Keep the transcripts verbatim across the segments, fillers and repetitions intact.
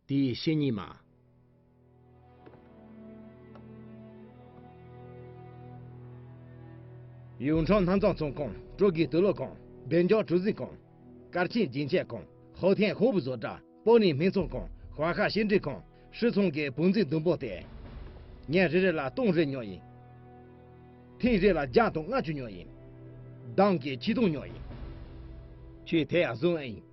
དེའི་བཤེས་གཉེན་མ། ཡུང་ཁྲང་སྣ་ཚོགས་ཚོང་ཁང་། སྤྲོ་དགའི་དུག་ལོག་ཁང་། བདེ་འཇགས་གྲུ་གཟིངས་ཁང་། སྐར་ཆེན་རྒྱན་ཆས་ཁང་། ཧོ་ཐེན་ཧོ་བུ་བཟོ་གྲྭ། པོ་ནི་སྨན་ཚོང་ཁང་། ཧྭ་ཤ་ཤེས་འབྲས་ཁང་། ཧྲི་ཚོང་གི་བུ་འཛིན་བདུན་པོ་སྟེ། ངས་རེ་རེ་ལ་སྟོང་རེ་ཉོས་ཡིན། ཐེངས་རེ་ལ་བརྒྱ་དང་ལྔ་བཅུ་ཉོས་ཡིན། ལྡང་གི་ཆིག་སྟོང་ཉོས་ཡིན། ཁྱོད་དེ་ཡང་བཟུང་ཨེ་ཡིན།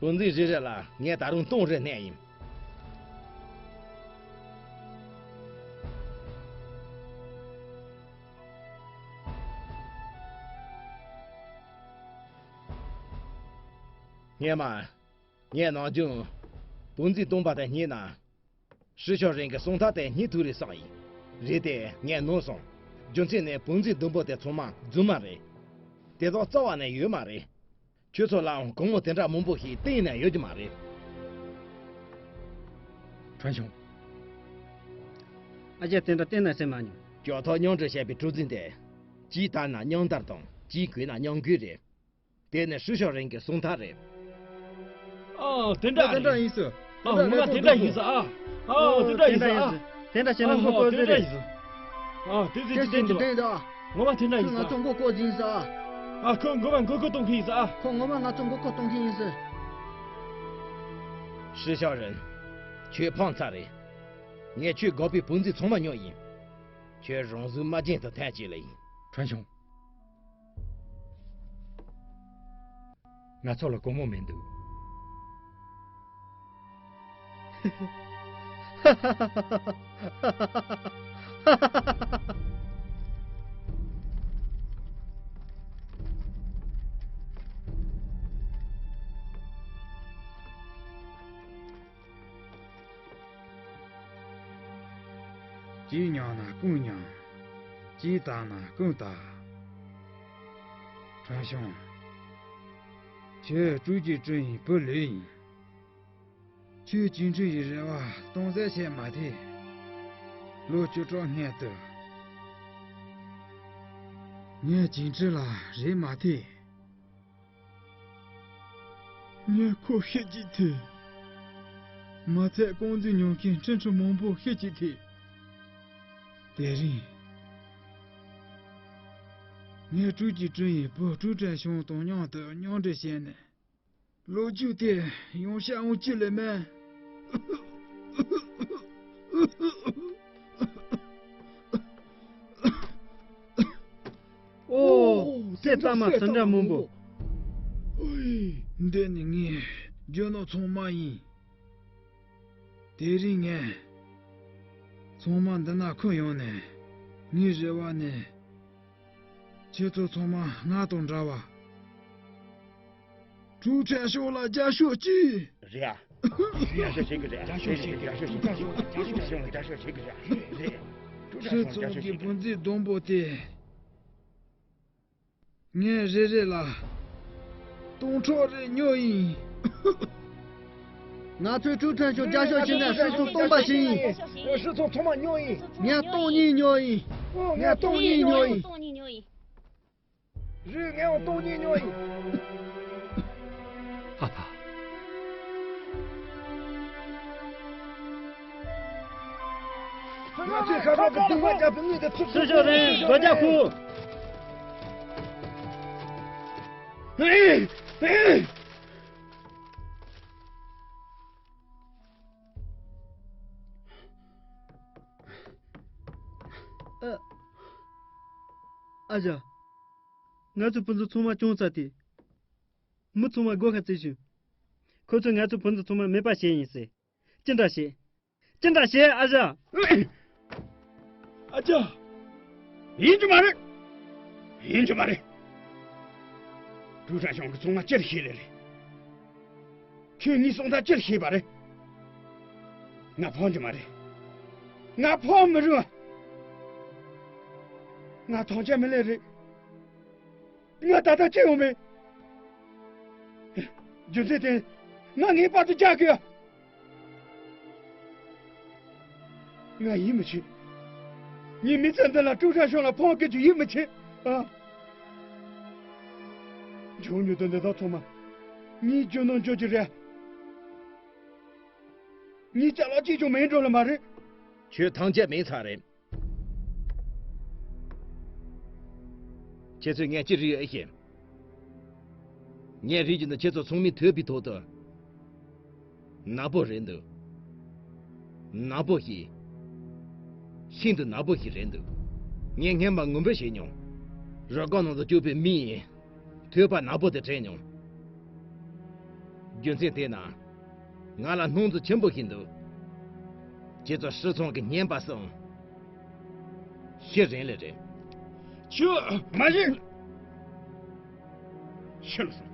བུ་འཛིན་རེ་རེ་ལ་ངས་ད་རུང་སྟོང་རེ་གནང་ཡིན། སྔས་མ། ངས་ནམ་རྒྱུན་བུ་འཛིན་སྟོང་པ་དེ་རྙེད་ན། ཧྲི་ཤོ་རིན་གྱི་སོང་ཐག་དེ་རྙེད་ཐུབ་རེད་བསམ་ཡིན། རེད་དེ་ངས་ནོར་སོང་། རྒྱུ་མཚན་ནི་བུ་འཛིན་བདུན་པོ་དེ་ཚང་མ་རྫུན་མ་རེད། དེ་དག་རྩ་བ་ནས་ཡོད་མ་རེད། ཁྱོད་ཚོ་ལའང་གོང་མོ་དེ་འདྲ་མང་པོ་ཞིག་གཏན་ནས་ཡོད་ཀྱི་མ་རེད། ཁྲོན་ཆུང་། ཨ་ཅག་དེ་འདྲ་གཏན་ནས་བྱེད་མ་མྱོང་། ཀྱོག་ཐོག་མཉམ་འབྲེལ་བྱས་པའི་གྲུ་གཟིངས་དེ། གཅིག་དར་ན་མཉམ་དར་དང་གཅིག་གོན་ན་མཉམ་གོན་རེད། དེ་ནི་ཧྲི་ཤོ་རིན་གྱི་སོང་ཐག་རེད། ཨ། དེ་འདྲ་དེ་འདྲ་རེད། ཡིན་ཟེར། ཨ། ངོ་མ་དེ་འདྲ་ཡིན་ཟེར་ཨ། ཨ། དེ་འདྲ་ཡིན་ཟེར་ཨ། དེ་འདྲ་བྱས་ན་ཨ། ངོ་ཨ། དེ་འདྲ་ཡིན་ཟེར། ཨ། དེ་ཟེར་གྱི་དེ་འདྲ། ངོ་མ་དེ་འདྲ་ཡིན་ཟེར། ང་ཚོ་མགོ་སྐོར་གྱི་ཡིན་ཟེར་ཨ། ཨ། ཁོ་ངོ་མ་མགོ་སྐོར་གཏོང་གི་ཡིན་ཟེར་ཨ། ཁོ་ངོ་མ་ང་ཚོ་མགོ་སྐོར་གཏོང་གི་ཡིན་ཟེར། ཧྲི་ཤོ་རིན། ཁྱོད་ཕངས་ཚར་རེད། ངས་ཁྱོད་དགོས་པའི་བུ་འཛིན་ཚང་མ་ཉོས་ཡིན། ཁྱོད་རང་གཟུགས་མ་བརྗེད་དུ་ཐལ་ཅིག་ལ་ཡིན། ཁྲོན་ཆུང་། ང་ཚོ་ལ་སྒོར་མོ་མི་འདུག། གཅིག་མྱངས་ན་རྐུན་མྱངས། གཅིག་བཏང་ན་རྐུན་བཏང་། ཁྲོན་ཆུང་། ཁྱོད་ཀྲུའུ་ཅི་ཀྲུའུ་ཡི་བུ་ལོན་ཡིན། ཁྱོད་ཅིང་ཀྲི་ཡི་རེ་བ་སྟོང་ཟད་བྱེད་མ་ཐེ། ལོ་བཅུ་དྲུག་སྔོན་དུ། ངས་ཅིང་ཀྲི་ལ་རེ་མ་ཐེ། ངས་ཁོ་ཤེས་ཀྱི་ཐེ། མ་ཚད་རྐང་འཛིན་ཉོ་མཁན་ཁྲིན་ཁྲི་མང་པོ་ཤེས་ཀྱི་ཐེ། དེ་རིང་། ངས་ཀྲུའུ་ཅི་ཀྲུའུ་ཡི་བུ་ཀྲུའུ་ཁྲན་ཤོང་དང་མཉམ་དུ་མཉམ་འབྲེལ་བྱས་ནས། ལོ་རྒྱུས་དེ་ཡོང་ཤ་འོང་ཅི་ལས་མེད། ཨོ། གསེར་རྟགས་མ་དེ་འདྲ་མང་པོ། འདི་ནི་ངའི་རྒྱུ་ནོར་ཚང་མ་ཡིན། དེ་རིང་ངས་ཚང་མ་འདི་ན་ཁུར་ཡོང་ནས། ངའི་རེ་བ་ནི། ཁྱེད་ཚོ་ཚང་མ་ང་དང་འདྲ་བ། ཀྲུའུ་ཁྲན་ཤོང་ལ་རྒྱབ་སྐྱོར་གྱིས། རེད་ཨ། རྒྱབ་སྐྱོར་བྱེད་ཀྱི་རེད། རྒྱབ་སྐྱོར་བྱེད་ཀྱི་རེད། ཀྲུའུ་ཁྲན་ཤོང་ལ་རྒྱབ་སྐྱོར་བྱེད་ཀྱི་རེད། ཀྲུའུ་ཁྲན་ཤོང་ལ་རྒྱབ་སྐྱོར་བྱེད་ཀྱི་རེད། ཧྲི་ཚོང་གི་བུ་འཛིན་བདུན་པོ་དེ། ངས་རེ་རེ་ལ་སྟོང་ཕྲག་རེ་ཉོས་ཡིན། ང་ཚོས་ཀྲུའུ་ཁྲན་ཤོང་རྒྱབ་སྐྱོར་བྱས་ནས་ཧྲི་ཚོང་སྟོང་པ་བྱས་ཡིན། ཧྲི་ཚོང་ཚང་མ་ཉོས་ཡིན། ངས་སྟོང་གཉིས་ཉོས་ཡིན། ངས་སྟོང་གཉིས་ཉོས་ཡིན། རེད། ངས་ཡང་སྟོང་གཉིས་ཉོས་ཡིན། ཨ་ཕ། ང་ཚོས་ཁ་ཁ་གི་སྡུག་བསྔལ་བརྒྱབ་པའི་དངུལ་དེ་ཚུར། ཧྲི་ཤོ་རིན་སྒོ་རྒྱག་ཁུ། ཨ། ཨ་ཅག། ང་ཚོའི་བུ་ཚོ་ཚང་མ་བྱུང་ཚར་ཏེ། མི་ཚང་མ་སྒོ་ཁ་བརྩིགས་ཤིང་། ཁོ་ཚོས་ང་ཚོའི་བུ་ཚོ་ཚང་མ་མེད་པ་བྱས་ཡིན་ཟེར། ཅི་འདྲ་བྱེད། ཅི་འདྲ་བྱེད་ཨ་ཅག། ཨ་ཅག། ཡིན་རྒྱུ་མ་རེད། ཡིན་རྒྱུ་མ་རེད། ཀྲུའུ་ཁྲན་ཤོང་གི་ཚང་མ་ཅི་ལ་ཤེས་ལེ་རེད། ཁྱོད་ངའི་སོང་ཐག་ཅི་ལ་ཤེས་པ་རེད། ང་ཕངས་རྒྱུ་མ་རེད། ང་ཕངས་མི་རུང་། ང་ཐང་ཆད་མི་ལེ་རེད། ང་ད་ལྟ་ཅི་ཡོང་མེད། རྒྱུ་མཚན་དེ་ང་ངེས་པར་དུ་རྒྱག་དགོས། ང་ཡིད་མི་ཆེས། ངའི་མི་ཚེ་འདི་ལ་ཀྲུའུ་ཧྲན་ཤང་ལ་ཕངས་སྐད་ཀྱི་ཡིད་མི་ཆེས། ཨ། འབྱུང་ཉུལ་དུ་འདི་དག་ཚང་མ་ངའི་རྒྱུ་ནོར་འཇོག་རྒྱུ་རེད། ངའི་ཅ་ལག་གཅིག་ཀྱང་མེད་འགྲོ་ལེ་མ་རེད། ཁྱོད་ཐམས་ཅད་མིང་ཚང་རེད། ཁྱེད་ཚོས་ངས་ཅི་རིག་ཡོད་ཤེས། ངས་རིག་རྒྱུ་ནི་ཁྱེད་ཚོ་ཚང་མས་ཐོས་པའི་ཐོག་ཏུ། ནག་པོ་རེད་འདུག་ནག་པོ་ཞིག་ཤིན་ཏུ་ནག་པོ་ཞིག་རེད་འདུག་ངས་སྔན་མ་ངུ་འབོད་བྱས་མྱོང་། རུ་ཁག་ནང་དུ་བཅུག་པའི་མི་ཡིས། ཐོས་པ་ནག་པོ་དེ་དྲན་མྱོང་། རྒྱུ་མཚན་དེས་ན། ང་ལ་སྣང་ཚུལ་ཆེན་པོ་ཞིག་འདུག་ཁྱེད་ཚོ་ཧྲི་ཚང་གི་སྙན་པ་སོང་། ཤི་རན་ལེ་རེད། ཁྱོད། མ་ཤི། ཤི་ལ་སོང་།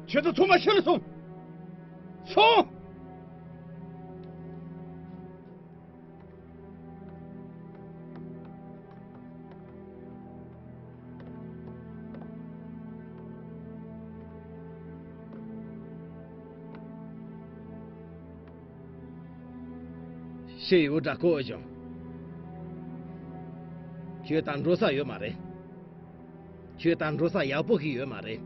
ཁྱེད་ཚོ་ཚང་མ་ཤི་ལ་སོང་། སོང་། ཤི་ཡོད་འདྲ་གོ་བྱུང་། ཁྱོད་དང་འགྲོ་ས་ཡོད་མ་རེད། ཁྱོད་དང་འགྲོ་ས་ཡག་པོ་ཞིག་ཡོད་མ་རེད།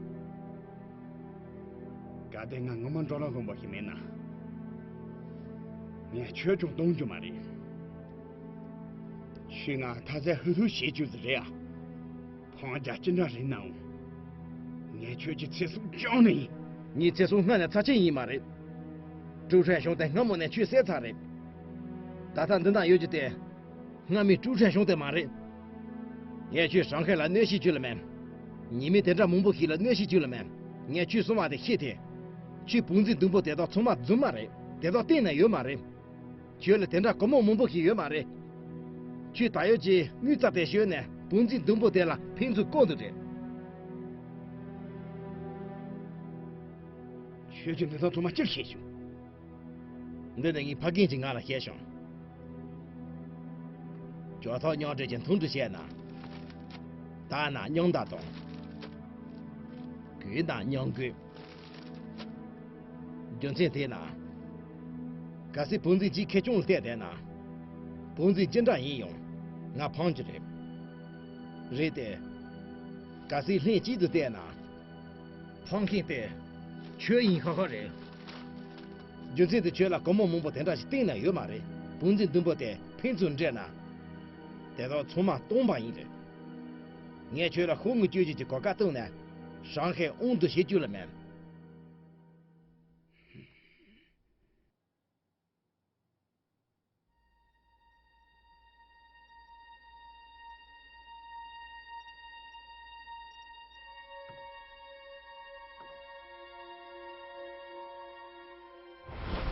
གལ་ཏེ་ང་ངོ་མ་འགྲོ་ལ་ཧོན་པོ་ཞིག་མེད་ན། ངས་ཁྱོད་ཀྱང་གཏོང་རྒྱུ་མ་རེད། ཁྱོས་ང་ཐ་ཚད་ཧུ་ཧུ་བྱེད་རྒྱུ་ཟིག་རེད་ཨ། ཕང་རྒྱ་ཅི་འདྲ་རེད་ནའང་། ངས་ཁྱོད་ཀྱི་ཚེ་སྲོག་བཅངས་ནི་ཡིན། ངའི་ཚེ་སྲོག་སྔ་ནས་ཚབས་ཆེན་ཡིན་མ་རེད། ཀྲུའུ་ཧྲན་ཤང་དེ་སྔ་མོ་ནས་ཁྱོས་བསད་ཚར་རེད། ད་ལྟ་འདི་ན་ཡོད་རྒྱུ་དེ། སྔ་མའི་ཀྲུའུ་ཧྲན་ཤང་དེ་མ་རེད། ངས་ཁྱོད་ཧྲང་ཧའེ་ལ་གནོད་བྱེད་རྒྱུ་ལ་མེད། ཉེས་མེད་དེ་འདྲ་མང་པོ་ཞིག་ལ་གནོད་བྱེད་རྒྱུ་ལ་མེད། ངས་ཁྱོད་གསུང་བ་དེ་ཤེས་ཐལ། ཁྱོད་བུ་འཛིན་བདུན་པོ་དེ་དག་ཚང་མ་རྫུན་མ་རེད། དེ་དག་གཏན་ནས་ཡོད་མ་རེད། ཁྱོད་ལ་དེ་འདྲ་གོ་མོ་མང་པོ་ཞིག་ཡོད་མ་རེད། ཁྱོད་ད་ཡོད་ཀྱི་དངུལ་རྩ་དེ་ཞོན་ནས་བུ་འཛིན་བདུན་པོ་དེ་ལ་ཕན་ཚུན་བཀོག་འདུག་རེད། ཁྱོད་ཀྱིས་འདི་དག་ཚང་མ་ཅི་ལ་ཤེས་བྱུང་། འདི་ནི་ངའི་ཕ་རྒན་གྱིས་ང་ལ་བཤད་བྱུང་། ཇོ་ཐོག་མཉམ་འབྲེལ་གྱི་མཐུན་སྒྲིག་བྱས་ན། ད་ན་མཉམ་བརྡ་དང་། གུས་ན་མཉམ་གུས། རྒྱུ་མཚན་དེས་ན། གལ་སྲིད་བུ་འཛིན་གཅིག་ཁེ་གྱོང་ལ་བལྟས་བསྡད་ན། བུ་འཛིན་ཅི་འདྲ་ཡིན་ཡང་ང་ཕམ་གྱི་རེད། རེད་དེ། གལ་སྲིད་ལྷན་གཅིག་ཏུ་བལྟས་ན། ཕམ་མཁན་དེ་ཁྱོད་ཡིན་ཁ་ཁ་རེད། རྒྱུ་མཚན་དེ་ཁྱོད་ལ་གོ་མོ་མང་པོ་དེ་འདྲ་ཞིག་གཏན་ནས་ཡོད་མ་རེད། བུ་འཛིན་བདུན་པོ་དེ་ཕན་ཚུན་འབྲེལ་ན། དེ་དག་ཚང་མ་སྟོང་པ་ཡིན་རེད། ངས་ཁྱོད་ལ་ཤོག་ངོས་བཅོལ་རྒྱུ་གྱི་གོ་སྐབས་བཏང་ནས་ཧྲང་ཧའེ་དབང་དུ་བྱེད་རྒྱུ་ལ་མེད།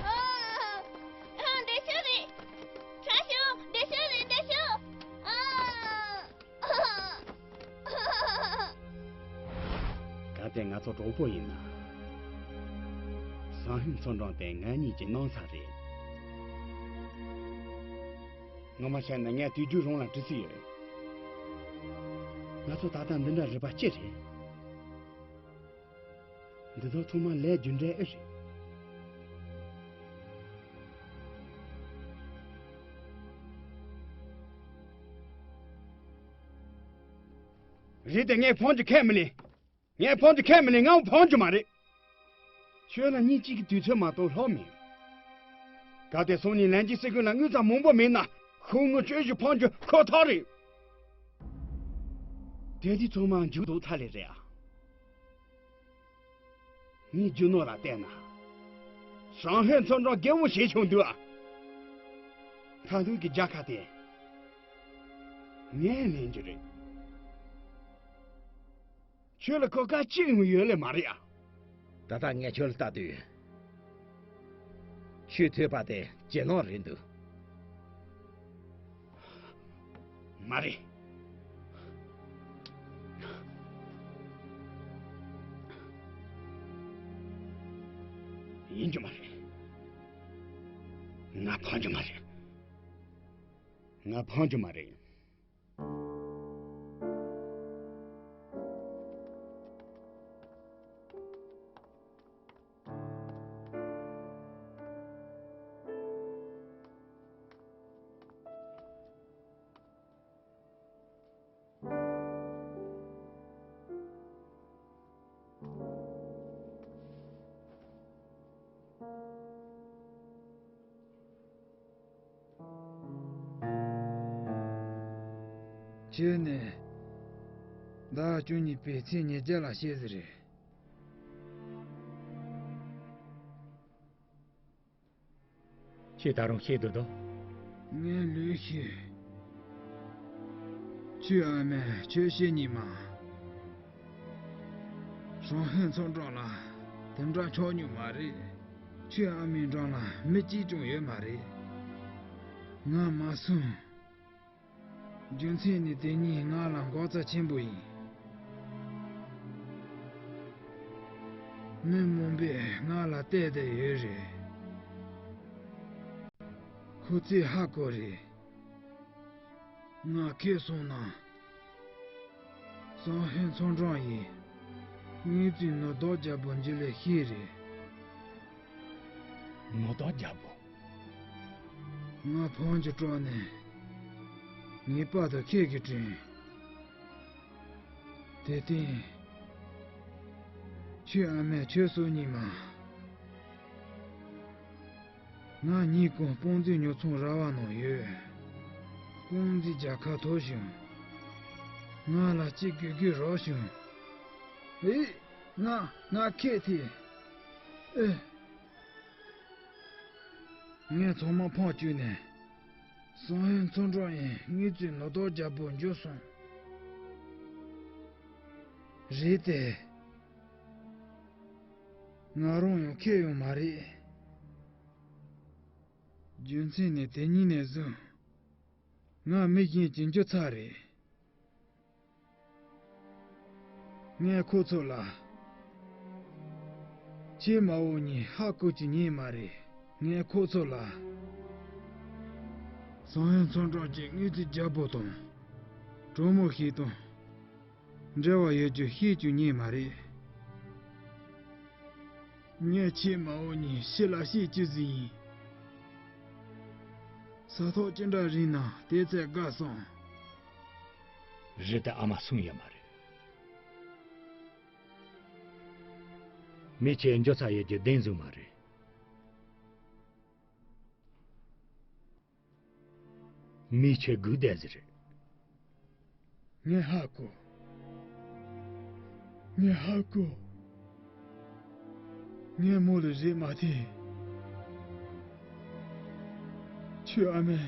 ཨ། ཨ། འདི་ཤོག་རེད། ཁྲ་ཤོག་འདི་ཤོག་རེད། འདི་ཤོག་ཨ། གལ་ཏེ་ང་ཚོ་གྲོགས་པོ་ཡིན་ན། ཧྲང་ཧའེ་ཚོ་འགྲམ་དེ་ང་གཉིས་ཀྱི་སྣང་ས་རེད། ངོ་མ་བཤད་ན་ངས་དུས་རྒྱུན་རང་ལ་དྲི་རྩིས་ཡོད། ང་ཚོ་ད་ལྟ་འདི་འདྲ་རེད་པ་ཅི་རེད། འདི་དག་ཚང་མ་ལས་རྒྱུ་འབྲས་ཨེ་རེད། རེད་དེ་ངས་ཕམ་རྒྱུ་ཁས་མི་ལེན། ངས་ཕམ་རྒྱུ་ཁས་མི་ལེན། ངའང་ཕམ་རྒྱུ་མ་རེད། ཁྱོད་ལ་ཉིན་གཅིག་གི་དུས་ཚོད་མ་གཏོགས་ལྷག་མེད། གལ་ཏེ་སང་ཉིན་ལན་གྱི་སྲིད་ཁུལ་ལ་དངུལ་རྩ་མང་པོ་མེད་ན་ཤོག་ངོས་བཅོལ་རྒྱུ་ཕམ་རྒྱུ་ཁོ་ཐག་རེད། དེ་དུས་ཚང་མ་མཇུག་རྫོགས་ཚར་ལེ་རེད་ཨ། ངའི་རྒྱུ་ནོར་ལ་བལྟས་ན། ཧྲང་ཧའེ་ཚོ་འགྲམ་རྒྱལ་པོ་བྱས་བྱུང་འདུག་ཨ། ད་དུང་གི་རྒྱལ་ཁ་དེ་ངས་ལེན་རྒྱུ་རེད། ཁྱོད་ལ་གོ་སྐབས་གཅིག་ཡང་ཡོད་ལེ་མ་རེད་ཨ། ད་ལྟ་ངས་ཁྱོད་ལ་ལྟ་དུས། ཁྱོད་ཐོས་པ་དེ་ཇེ་ནོར་རེད་འདུག་མ་རེད། ཡིན་རྒྱུ་མ་རེད། ང་ཕམ་རྒྱུ་མ་རེད། ང་ཕམ་རྒྱུ་མ་རེད། ཁྱེད་ནི་ཟླ་བ་བཅུ་གཉིས་པའི་ཚེས་ཉེར་བརྒྱད་ལ་སྐྱེས་ཟིག་རེད། ཁྱེད་ད་རུང་ཤེས་འདུག་དོ། ངས་ལོས་ཤེས། ཁྱོད་ཨ་མས་ཁྱོད་ཤེས་ཉིན་མ། ཧྲང་ཧེ་མཚོ་འགྲམ་ལ་དེ་འདྲ་ཆགས་མྱོང་མ་རེད། ཁྱོད་ཨ་མའི་འགྲམ་ལ་མི་གཅིག་ཀྱང་ཡོད་མ་རེད། ང་མ་སོང་། རྒྱུ་མཚན་ནི་དེ་གཉིས་ང་ལ་འགོག་རྩ་ཆེན་པོ་ཡིན། མི་མང་པོས་ང་ལ་བལྟས་བསྡད་ཡོད་རེད། ཁོ་ཚོས་ཧ་གོ་རེད། ང་ཁེ་སོང་ན། ཧྲང་ཧེ་མཚོ་འགྲམ་ཡིན། ངེད་ཚོས་ནོར་བདག་རྒྱལ་པོ་འཇུ་ལེ་ཤེས་རེད། ནོར་བདག་རྒྱལ་པོ། ང་བོན་གྱི་བྲོ་ནས་ངའི་པ་དང་ཁྱེད་ཀྱི་དྲིན། དེ་སྟེང་། ཁྱོད་ཨ་མས་ཁྱོད་གསོ་ཉིན་མ། ང་གཉིས་ཀོང་སྤུངས་རྩིས་ཉོ་ཚོང་ར་བ་ནང་ཡོད། སྤུངས་རྩིས་རྒྱལ་ཁ་ཐོབ་བྱུང་། ང་ལ་གཅིག་དགོས་དགོས་རོགས་བྱུང་། ཨེ། ང་ང་ཁེ་ཐི། ཨེ། ངས་ཚང་མ་ཕངས་བཅུག་ནས། ཧྲང་ཧེ་མཚོ་འགྲམ་ཡིན་ངེད་ཚོས་ནོར་བདག་རྒྱལ་པོ་འཇུ་སོང་། རེད་དེ། ང་རང་ཡང་ཁེ་ཡོང་མ་རེད། རྒྱུ་མཚན་ནི་དེ་ཉིན་ནས་བཟུང་། ང་མི་གཞན་གྱིས་འཇུ་ཚར་རེད། ངས་ཁོ་ཚོ་ལ། ཁྱེད་མ་འོ་གཉིས་ཧ་གོ་གི་ཉན་མ་རེད། ངས་ཁོ་ཚོ་ལ། ཧྲང་ཧེ་མཚོ་འགྲམ་གྱི་དངུལ་རྩིས་རྒྱལ་པོ་དང་། གྲོ་མོ་ཞིག་དང་། འབྲེལ་བ་ཡོད་རྒྱུ་ཤེས་རྒྱུ་ཉན་མ་རེད། ངས་ཁྱེད་མ་འོ་གཉིས་ཕྱི་ལ་བཤད་རྒྱུ་ཟིག་ཡིན། ས་ཐོག་ཅི་འདྲ་རིང་ན་དེ་ཚད་དགའ་སོང་། རི་དེ་ཨ་མ་གསུང་ཡོད་མ་རེད། མི་ཁྱེད་འཇོ་ཚ་ཡོད་རྒྱུ་བདེན་བཟུང་མ་རེད། མི་ཁྱེད་སྒུག་བསྡད་ཟིག་རེད། ངས་ཧ་གོ། ངས་ཧ་གོ། ངས་མོ་ལ་རེད་མ་ཐེ། ཁྱོད་ཨ་མས།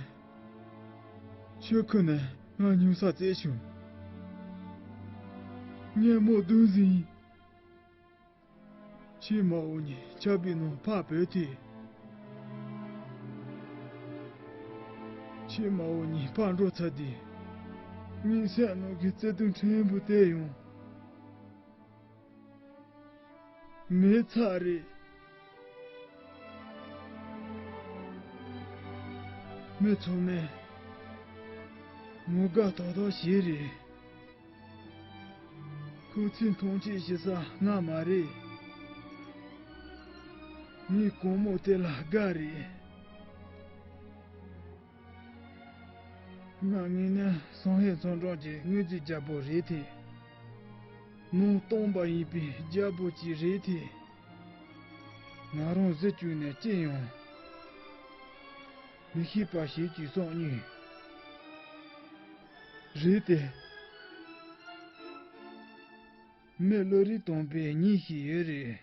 ཁྱོད་ཁུ་ནས་ང་ཉུང་ས་བཙལ་བྱུང་། ངས་མོ་བདུན་ཟིན། ཁྱེད་མ་འོ་གཉིས་ཆགས་པའི་ནང་ཕར་བུད་དེ། ཁྱེད་མ་འོ་གཉིས་ཕར་འགྲོ་ཚར་དུས། ངའི་སེམས་ནང་གི་བརྩེ་དུང་ཕྲན་བུ་དེ་ཡང་མེད་ཚར་རེད། མི་ཚང་མས་ངོ་དགའ་ཏག་ཏག་བྱས་རེད། ཁོ་ཚོས་མཐོང་ཆེན་བྱེད་ས་ང་མ་རེད། ངའི་གོང་མོ་དེ་ལ་དགའ་རེད། ང་ངེས་ནས་ཧྲང་ཧེ་མཚོ་འགྲམ་གྱི་དངུལ་རྩིས་རྒྱལ་པོ་རེད་དེ། ནང་སྟོང་པ་ཡིན་པའི་རྒྱལ་པོ་ཅིག་རེད་དེ། ང་རང་གཟི་བརྗིད་ནས་ཅི་ཡང་མི་ཤེས་པ་ཞིག་ཅིག་སོང་ཉིན་རེད་དེ། མི་བློ་རིག་སྟོང་པའི་ཉིན་ཞིག་ཡོད་རེད།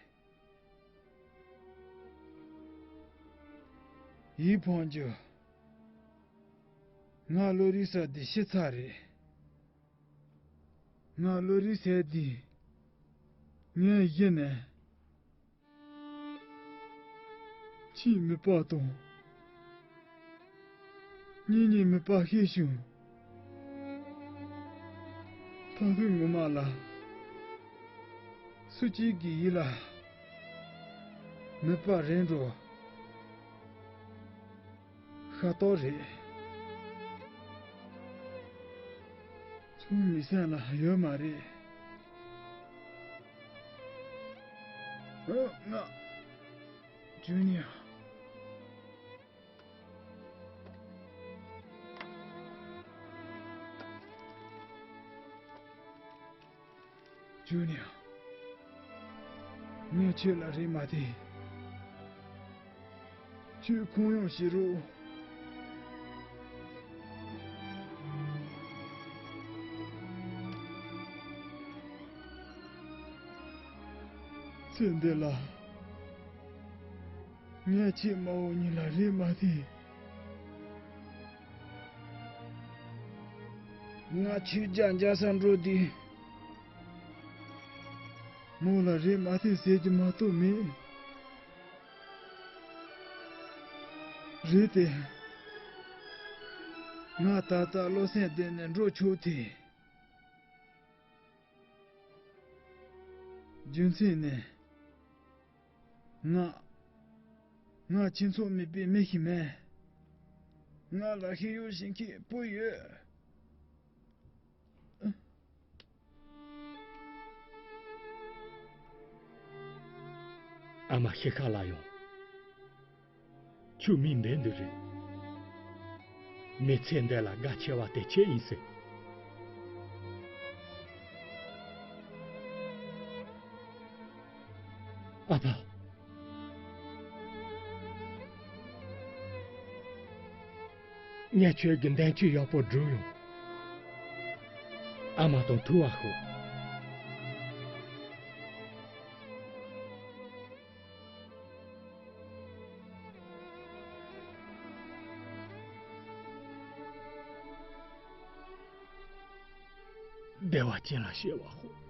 ཡིད་ཕངས་རྒྱུ། ང་བློ་རིག་ས་དེ་ཤི་ཚར་རེད། ང་བློ་རིག་ས་དེ་ངའི་གཞི་ནས། ཁྱིའི་མིད་པ་དང་། གཉེན་ཉེའི་མིད་པ་ཤེས་བྱུང་། ད་དུང་ངོ་མ་ལ། སུ་གཅིག་གི་ཡིད་ལ། མིད་པ་རེད་འགྲོ། ཤ་སྟག་རེད། ཚུར་མི་སེམས་ལ་ཡོད་མ་རེད། ཨ། ང་། ཇུ་ནི་ཡ། ཇུ་ནི་ཡ། ངས་ཁྱོད་ལ་རེ་མ་དེ། ཁྱོད་ཁོང་ཡོང་ཞིག་རོགས། ཚེ་འདི་ལ་ངས་ཁྱེད་མ་འོ་ཉིད་ལ་རེ་མ་ཐེ། ང་ཁྱོད་རྒྱ་འཇགས་ས་འགྲོ་དུས་མོ་ལ་རེ་མ་ཐེ་ཟེར་གྱི་མ་གཏོགས་མེད། རེད་དེ། ང་ད་ལྟ་བློ་སེམས་བདེ་ནས་འགྲོ་ཆོག་དེ། རྒྱུ་མཚན་ནི། ང་། ང་ཁྱེད་ཚོ་མེད་པའི་མི་ཞིག་མིན། ང་ལ་ཤེས་ཡོན་ཤེས་མཁན་བུ་ཡོད། ཨ་མ་ཤི་ཁ་ལ་ཡོང་། ཁྱོད་མིག་འདི་འདི་རེད། མི་ཚེ་འདི་ལ་དགའ་ཆེ་བ་དེ་ཁྱེད་ཡིན་ཟེར། ཨ་ཕ། ངས་ཁྱོད་ཀྱི་མདུན་ཁྱོད་ཡག་པོ་བསྒྲུབས་ཡོང་། ཨ་མ་དང་ཐུག་པ་ཤོག། བདེ་བ་ཅན་ལ་སྐྱེ་བར་ཤོག།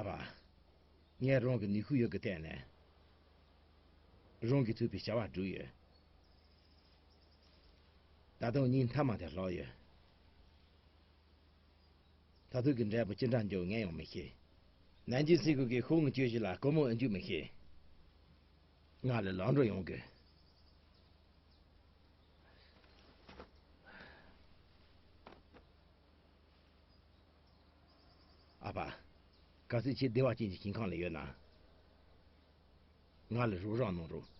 ཨ་ཕ། ངས་རང་གི་ནུས་ཤུགས་ཡོད་ཀྱི་སྟེང་ནས་རང་གིས་ཐུབ་པའི་བྱ་བ་བསྒྲུབས་ཡོད། ད་དུང་སྙིང་མཐའ་མ་དེ་ལྷག་ཡོད། ད་དུང་གི་འབྲས་བུ་ཅི་འདྲ་འབྱུང་ངས་ཡང་མི་ཤེས། ནན་ཅིན་སྲིད་གུ་གི་ཤོག་ངོས་བཅོས་གཞི་ལ་སྒོར་མོ་ཨེ་འཇུག་མི་ཤེས། ང་ལ་ལམ་འགྲོ་ཡོང་དགོས། ཨ་ཕ། གལ་སྲིད་ཁྱེད་བདེ་བ་ཅན་གྱི་ཁྱིམ་ཁང་ལ་ཡོད་ན། ང་ལ་རོགས་རམ་གནང་རོགས།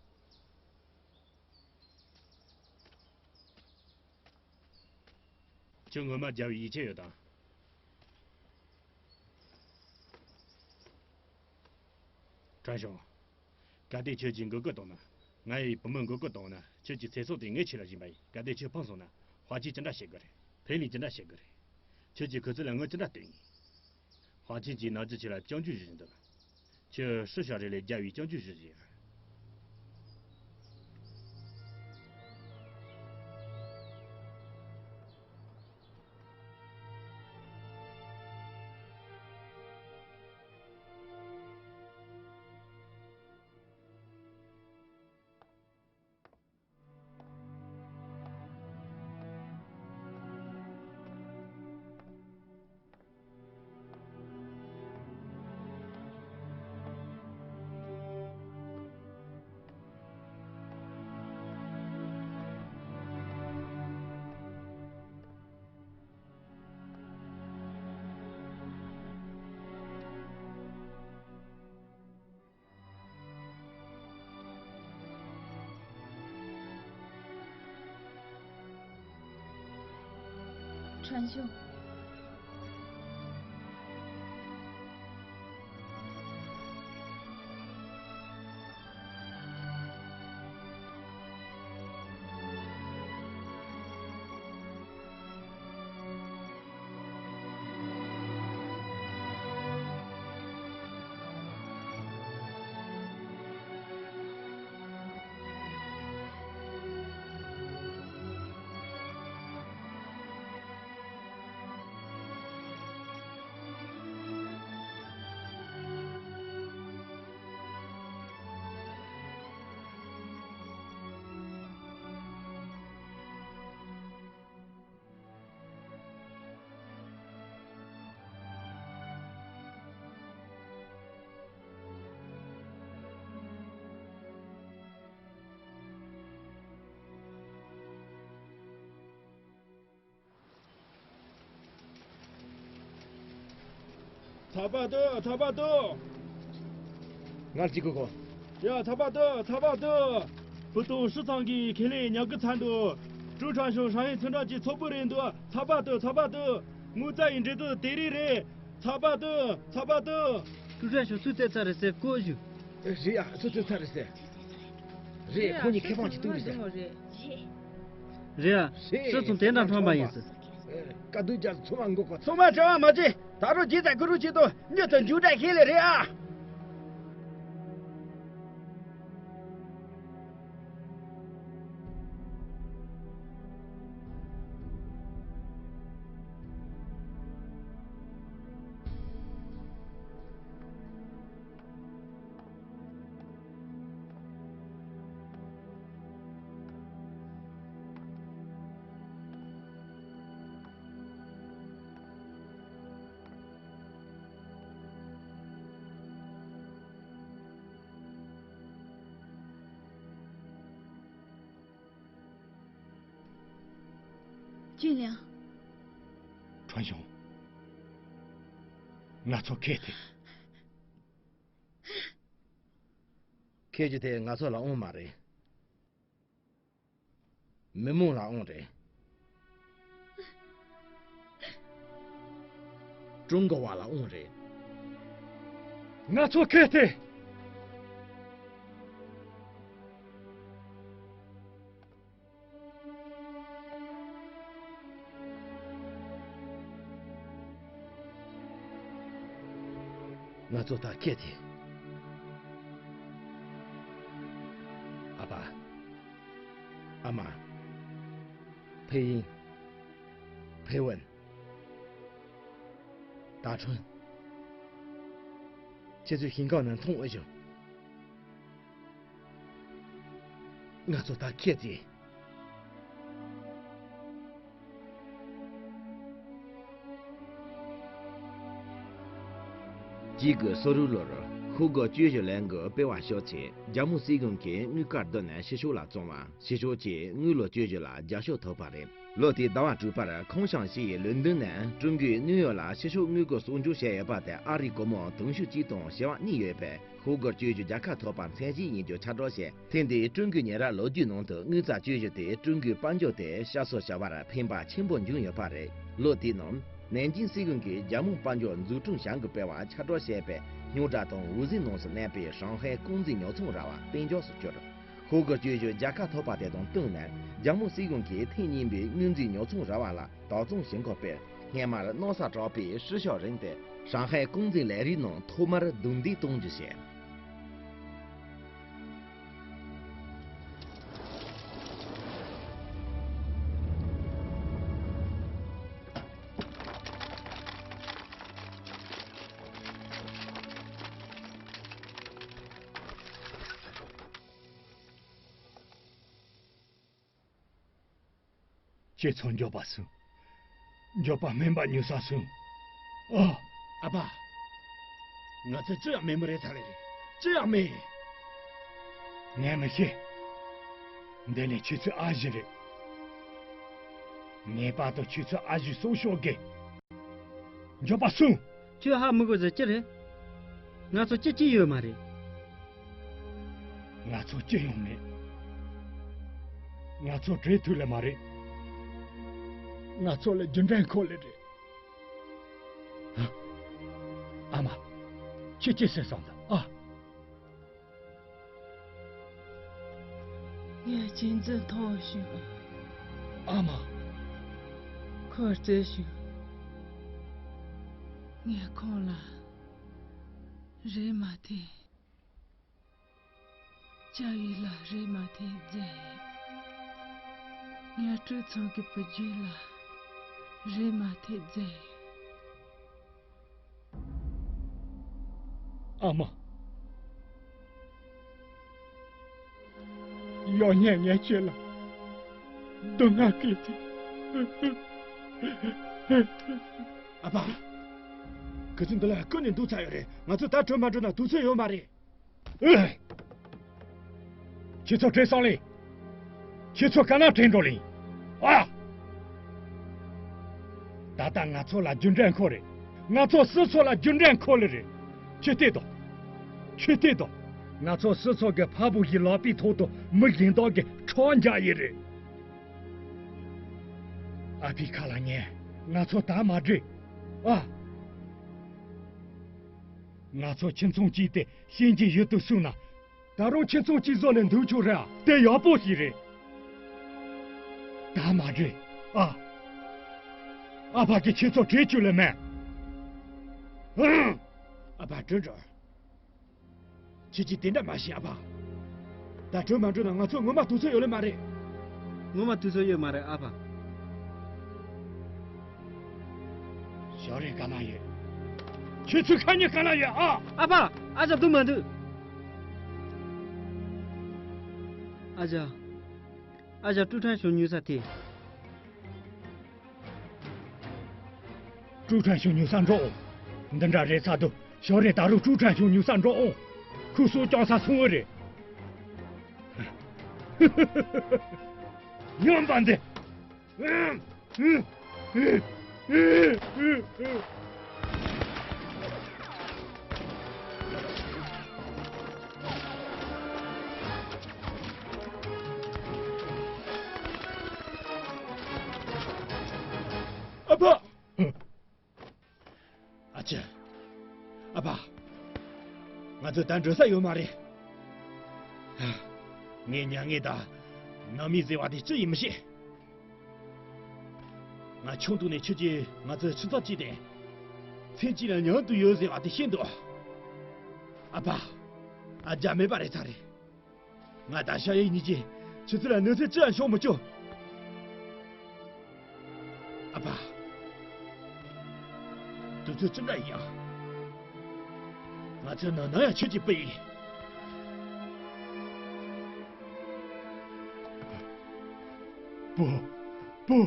ཁྱོད་ངོ་མ་རྒྱལ་བའི་ཡིད་ཆེས་ཡོད་དམ། ཁྲན་ཞང་། གལ་ཏེ་ཁྱོད་ཀྱིས་མགོ་སྐོར་བཏང་ན། ང་ཡི་བུ་མོ་མགོ་སྐོར་བཏང་ན། ཁྱོད་ཀྱི་ཚེ་སྲོག་དེ་ངའི་ཆེད་ལ་སྦྱིན་པ་ཡིན། གལ་ཏེ་ཁྱོད་ཕམ་སོང་ན། ཧྭ་ཅིན་ཅི་འདྲ་བྱེད་དགོས་རེད། ཕིན་ལི་ཅི་འདྲ་བྱེད་དགོས་རེད། ཁྱོད་ཀྱིས་ཁོ་ཚོ་ལ་དངུལ་ཅི་འདྲ་སྟེར་ངེས། ཧྭ་ཅིན་གྱིས་ནག་ཅི་ཆེ་ལ་སྐྱོན་བརྗོད་ཞུ་བཞིན་འདུག་ཁྱོད་ཧྲི་ཤ་རེ་ལས་རྒྱལ་བའི་སྐྱོན་བརྗོད་ཞུ་བཞིན་ཡོད། ཁྲན་ཞུ། ཚགས་པར་ལྟོས། ཚགས་པར་ལྟོས། ང་ལ་གཅིག་གོ་གོ། ཡ། ཚགས་པར་ལྟོས། ཚགས་པར་ལྟོས། བོད་དོན་སྤྱི་ཚོགས་ཀྱི་ཁས་ལེན་ཉམས་རྒུད་ཚར་འདུག་ཀྲུའུ་ཁྲན་ཞུང་ཧྲང་ཧའེ་ཚོང་འབྲེལ་གྱི་ཚོགས་དཔོན་རེད་འདུག་ཚགས་པར་ལྟོས། ཚགས་པར་ལྟོས། དངུལ་རྩ་ཡི་འབྲེལ་གཏུག་དེ་རིང་རེད། ཚགས་པར་ལྟོས། ཚགས་པར་ལྟོས། ཀྲུའུ་ཁྲན་ཞུང་ཚུར་བཙལ་ཚར་རེད་ཟེར་བཀོད་བཞག་རེད་ཡ། ཚུར་བཙལ་ཚར་རེད་ཟེར། རེད། ཁོང་གཉིས་ཁེ་ཕན་གྱི་སྟེང་རེད་ཟེར། རེད་ཡ། རེད། སྲིད་ཚོང་དེ་འདྲ་ཁྲོམ་པ་ཡིན་ཟེར། དཀའ་སྡུག་རྒྱག་ཚོང་མ་འགོག་པ། ཚང་མ་བྲེལ་བ་མ་བྱེད། ད་རུང་ཇི་ལྟར་དགོས་རུང་བྱེད་དོ། མྱུར་དུ་མཇུག་སྒྲིལ་ཞིག་ལས་རེད་ཨ། ཅིན་ལིང་། ཁྲོན་ཞུང་། ང་ཚོ་ཁྱེད་དེ། ཁྱེད་ཀྱི་དེ་ང་ཚོ་ལ་དབང་མ་རེད། མི་མང་ལ་དབང་རེད། ཀྲུང་གོ་བ་ལ་དབང་རེད། ང་ཚོ་ཁྱེད་དེ། ང་ཚོ་ད་ཁྱེད་དེ། ཨ་ཕ། ཨ་མ། ཕེ་ཡིན། ཕེ་ཝན། ད་ཁྲོན། ཁྱེད་ཚོས་ཞིང་ཁམས་ནང་མཐོང་འོས་བྱུང་། ང་ཚོ་ད་ཁྱེད་ཀྱིས། གཅིག་དགུ་སོ་དྲུག་ལོར་ཤོག་སྒོར་བཅུ་བཞི་ལན་གྱི་སྤེལ་བ་ཤོག་ཆེད་རྒྱ་མོ་སྲིད་གཞུང་གིས་དངུལ་དཀར་བསྡུ་ནས་ཕྱི་ཕྱོགས་ལ་བཙོང་བ། ཕྱི་ཕྱོགས་ཀྱིས་དངུལ་ལོ་བཅུ་བཞི་ལ་བརྒྱ་ཤོག་ཐོབ་པ་རེད། ལོ་དེའི་ཟླ་བ་དྲུག་པར་ཁང་ཤང་ཞིག་ཡིས་ལུན་ཏུན་ནས་ཀྲུང་གོས་དངུལ་ཡོད་ལ་ཕྱི་ཕྱོགས་དངུལ་སྒོར་གསོག་འཇོག་བྱས་ཡོད་པ་དེ་ཨ་རིའི་སྒོར་མོ་དུང་ཕྱུར་གཅིག་སྟོང་བྱེ་བ་གཉིས་ཡོད་པས། ཤོག་སྒོར་བཅུ་བཞི་བརྒྱ་ཁ་ཐོབ་པ་མཚན་གཞི་ཡིན་རྒྱུ་ཁྱབ་བསྒྲགས་བྱས། ཐེངས་འདིའི་ཀྲུང་གོའི་ཉེ་རབས་ལོ་རྒྱུས་ནང་དུ་དངུལ་རྩ་བཅུ་བཞི་དེ་ཀྲུང་གོའི་དཔལ་འབྱོར་དེ་བསྐྱར་གསོ་བྱ་བར་ཕན་པ་ཆེན་པོ་འབྱུང་ཡོད་པ་རེད། ལོ་དེའི་ནང་ནན་ཅིང་སྲིད་གཞུང་གིས་རྒྱལ་དམངས་དཔལ་འབྱོར་འཛུགས་སྐྲུན་བྱ་འགུལ་སྤེལ་བ་ཁྱབ་བསྒྲགས་བྱས་པའི་རྙོག་དྲ་དང་འོད་ཟེར་ནང་སུ་གནས་པའི་ཧྲང་ཧའེ་རྐང་འཛིན་ཉོ་ཚོང་ར་བ་གཏན་འཇགས་སུ་གྱུར། ཤོག་སྒོར་བཅུ་བཞི་བརྒྱ་ཁ་ཐོབ་པ་དེ་དང་བསྟུན་ནས་རྒྱལ་དམངས་སྲིད་གཞུང་གིས་ཐེངས་གཉིས་པའི་དངུལ་འཛིན་ཉོ་ཚོང་ར་བ་ལ་བདག་བཙོང་བྱེད་འགོ་སྤེལ། སྔས་མར་གནམ་ས་དྲག་པོས་ཧྲི་ཤོག་རིང་སྟེ་ཧྲང་ཧའེ་རྐང་འཛིན་ལས་རིགས་ནང་ཐོག་མར་རྡུང་རྡེག་གཏོང་རྒྱུ་བྱས། ཁྱེད་ཚོ་མགྱོགས་པ་སོང་། མགྱོགས་པ་སྨན་པ་ཉོ་ས་སོང་། ཨ། ཨ་ཕ། ང་ཚོ་ཅི་ཡང་མེད་མི་རེད་ཚར་རེད། ཅི་ཡང་མེད། ངས་མི་ཤེས། འདི་ནི་ཁྱེད་ཚོའི་ཨ་ཞེ་རེད། ངེས་པར་དུ་ཁྱེད་ཚོའི་ཨ་ཞེ་གསོ་ཤོག་དགོས། མགྱོགས་པ་སོང་། ཁྱོད་ཧ་མི་གོ་ཟེར་ཅི་རེད། ང་ཚོ་ཅི་ཅི་ཡོད་མ་རེད། ང་ཚོ་ཅི་ཡང་མེད། ང་ཚོ་བྲེལ་ཐུབ་ལེ་མ་རེད། ང་ཚོ་ལ་རྒྱུ་འབྲས་འཁོར་ལེ་རེད། ཧ། ཨ་མ། ཁྱེད་ཅི་ཟེར་སོང་ད་ཨ། ངས་གཅན་གཟན་མཐོང་བྱུང་། ཨ་མ། ཁོས་བཙལ་བྱུང་། ངས་ཁོང་ལ་རེ་མ་ཐེ། ཅ་ཡི་ལ་རེ་མ་ཐེ་མཛད། ངས་ཀྲུའུ་ཚང་གི་བུ་རྒྱུད་ལ་རེ་མ་ཐེ་མཛད། ཨ་མ། ཡོ་ཉན་ངས་ཁྱེད་ལ་སྡུག་བསྔལ་སྐྱེལ་ཏེ། ཨ་ཕ། ཁྱེད་ཚོ་འདི་ལ་ཀུན་ནས་འདུག་ཚར་ཡོད་རེད། ང་ཚོ་ད་བྲོས་མ་འགྲོ་ན་འདུག་ཚོད་ཡོད་མ་རེད། ཨེ། ཁྱེད་ཚོ་བྲོས་སོང་ལེ། ཁྱེད་ཚོ་ག་ན་བྲོས་འགྲོ་ལེ། ཨ། ད་ལྟ་ང་ཚོ་ལ་རྒྱུ་འབྲས་འཁོར་རེད། ང་ཚོ་སུ་ཚོ་ལ་རྒྱུ་འབྲས་འཁོར་ལེ་རེད། ཁྱོད་བལྟས་དང་། ཁྱོད་བལྟས་དང་། ང་ཚོ་སུ་ཚོ་གི་ཕ་བུ་ཡི་ལག་པའི་ཐོག་ཏུ་མི་གཞན་དག་གི་ཁྲག་འཇག་ཡི་རེད། ཨ་ཕའི་ཁ་ལ་ཉན། ང་ཚོ་ད་མ་འདྲེ། ཨ། ང་ཚོ་ཁྱིམ་ཚང་གཅིག་དེ་གཤིན་རྗེའི་ཡུལ་དུ་སོང་ན། ད་རུང་ཁྱིམ་ཚང་གཅིག་བཟོ་ནས་འདུག་ཆོག་རེད་ཨ། དེ་ཡག་པོ་ཞིག་རེད། ད་མ་འདྲེ། ཨ། ཨ་ཕ་གི་ཁྱེད་ཚོ་བྲེལ་བཅུག་ལེ་མེད། ཨ་ཕ་དྲོད་འགྲོ། ཁྱེད་ཀྱིས་དེ་འདྲ་མ་བྱེད་ཨ་ཕ། ད་དྲོད་མ་འགྲོ་ན་ང་ཚོ་ངོ་མ་དུས་ཚོད་ཡོད་ལེ་མ་རེད། ངོ་མ་དུས་ཚོད་ཡོད་མ་རེད་ཨ་ཕ། ཞའོ་རིན་ག་ན་ཡོད། ཁྱེད་ཚོའི་ཁ་ཉེ་ག་ན་ཡོད་ཨ། ཨ་ཕ། ཨ་ཅག་འདུག་མ་འདུག་ཨ་ཅག་ཨ་ཅག་ཀྲུའུ་ཁྲན་ཞུང་ཉུལ་ས་དེ། ཀྲུའུ་ཁྲན་ཞུང་ཉུལ་ས་འགྲོ་འོང་། འདི་འདྲ་རེད་ཚ་དུ། ཞའོ་རིན་ད་རུང་ཀྲུའུ་ཁྲན་ཞུང་ཉུལ་ས་འགྲོ་འོང་། ཁོས་སྲོག་སྐྱོང་ས་སོང་བ་རེད། ཉམས་པ་འདི། ཨ་ཕ། ཨ་ཅེ། ཨ་ཕ། ང་ཚོ་ད་འགྲོ་ས་ཡོད་མ་རེད། ངས་མྱ་ངན་དང་། ནང་མི་ཟེར་བ་དེ་ཅི་ཡིན་མི་ཤེས། ང་ཆུང་དུས་ནས་ཁྱོད་ཀྱིས་ང་ཚོའི་ཁྱིམ་ཚང་གཅིག་དེ། མཚན་གཅིག་ལ་མཉམ་དུ་ཡོད་ཟེར་བ་དེ་ཤེས་འདུག་ཨ་ཕ། ཨ་ཅག་མེད་པ་རེད་ཚར་རེད། ང་དང་ཤ་ཡི་གཉིས་ཀྱིས་ཁྱེད་ཚོ་ལ་གནོད་འཚེ་ཅི་ཡང་བྱུང་མི་བཅུག་ཨ་ཕ། དུས་ཚོད་ཅི་འདྲ་ཡིན་ཡང་། ང་ཚོའི་ནང་ན་ཡང་ཁྱེད་ཀྱི་སྤུ་ཡིན། སྤུ། སྤུ།